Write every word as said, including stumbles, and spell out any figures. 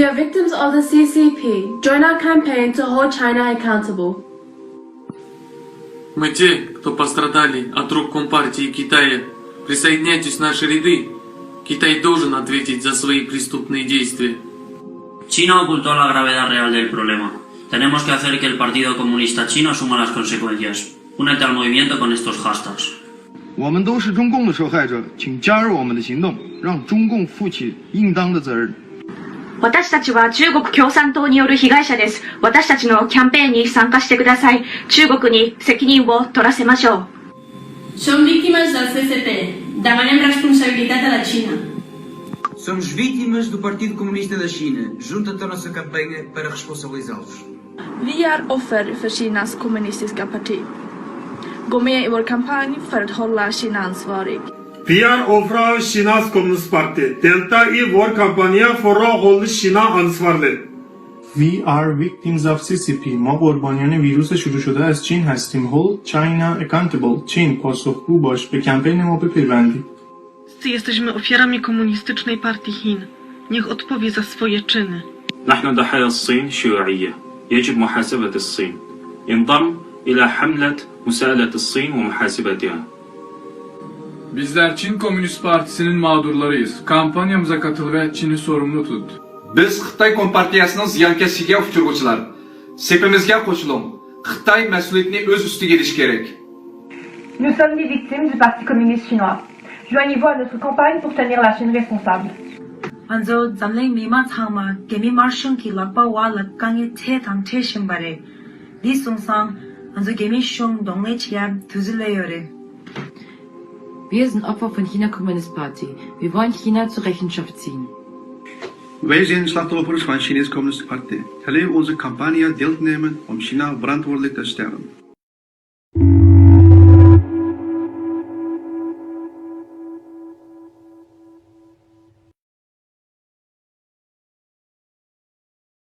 We are victims of the C C P. Join our campaign to hold China accountable. Мы те, кто пострадали от рук Компартии Китая. Присоединяйтесь в наши ряды. Китай должен ответить за свои преступные действия. China ocultó la gravedad real del problema. Tenemos que hacer que el Partido Comunista Chino asuma las consecuencias. Únete al movimiento con estos hashtags. 我们都是中共的受害者，请加入我们的行动，让中共负起应当的责任。私たちは中国共産党による被害者です。私たちのキャンペーンに参加してください。中国に責任を取らせましょう。 Som víctimes del C C P. Demanem responsabilitat a la Xina. Somos vítimas do Partido Comunista da China. Junta-te à nossa campanha para responsabilizá-los. Vi er offer for Kinas kommunistiske parti. Gå med i vår kampanj for å holde Kina ansvarig. Vi er ofre av Kinas kommunistparti. Delta i vår kampanje for å holde Kina ansvarlig. We are victims of C C P. ما قربانیان ویروس شروع شده از چین هستیم. Hold China accountable. چین پاسخگو باش. به کمپین ما بپیوندید. Wszyscy jesteśmy ofiarami komunistycznej partii Chin. Niech odpowie za swoje czyny. نحن ضحايا الصين الشيوعية. يجب محاسبة الصين. انضم إلى حملة مساءلة الصين ومحاسبتها. Bizler Çin Komünist Partisi'nin mağdurlarıyız. Kampanyamıza katıl ve Çin'i sorumlu tut. بىز خىتاي كومپارتىيەسىنىڭ زىيانكەشلىكىگە ئۇچرىغۇچىلار. سېپىمىزگە قوشۇلۇڭ. خىتاي مەسئۇلىيىتىنى ئۆز ئۈستىگە ئېلىشى كېرەك. Nous sommes des victimes du Parti communiste chinois. Joignez-vous à notre campagne pour tenir la Chine responsable. ང་ཚོ་འཛམ་གླིང་མི་མང་ཚང་མ་རྒྱ་མི་དམར་གཞུང་གི་ལག་པ་འོག་ལ་དཀའ་ངལ་འཕྲད་དང་འཕྲད་བཞིན་པ་རེད། འདི་སོང་ཙང་ང་ཚོ་རྒྱ་མི་གཞུང་གདོང་ལེན་བྱེད་ཡ་དུས་ཚོད་སླེབས་ཡོད་རེད། Wir sind Opfer von China Kommunist Party. Wir wollen China zur Rechenschaft ziehen. Wij zijn slachtoffers van Chinese Communist Party. Laten we onze campagne deelnemen om China verantwoordelijk te stellen.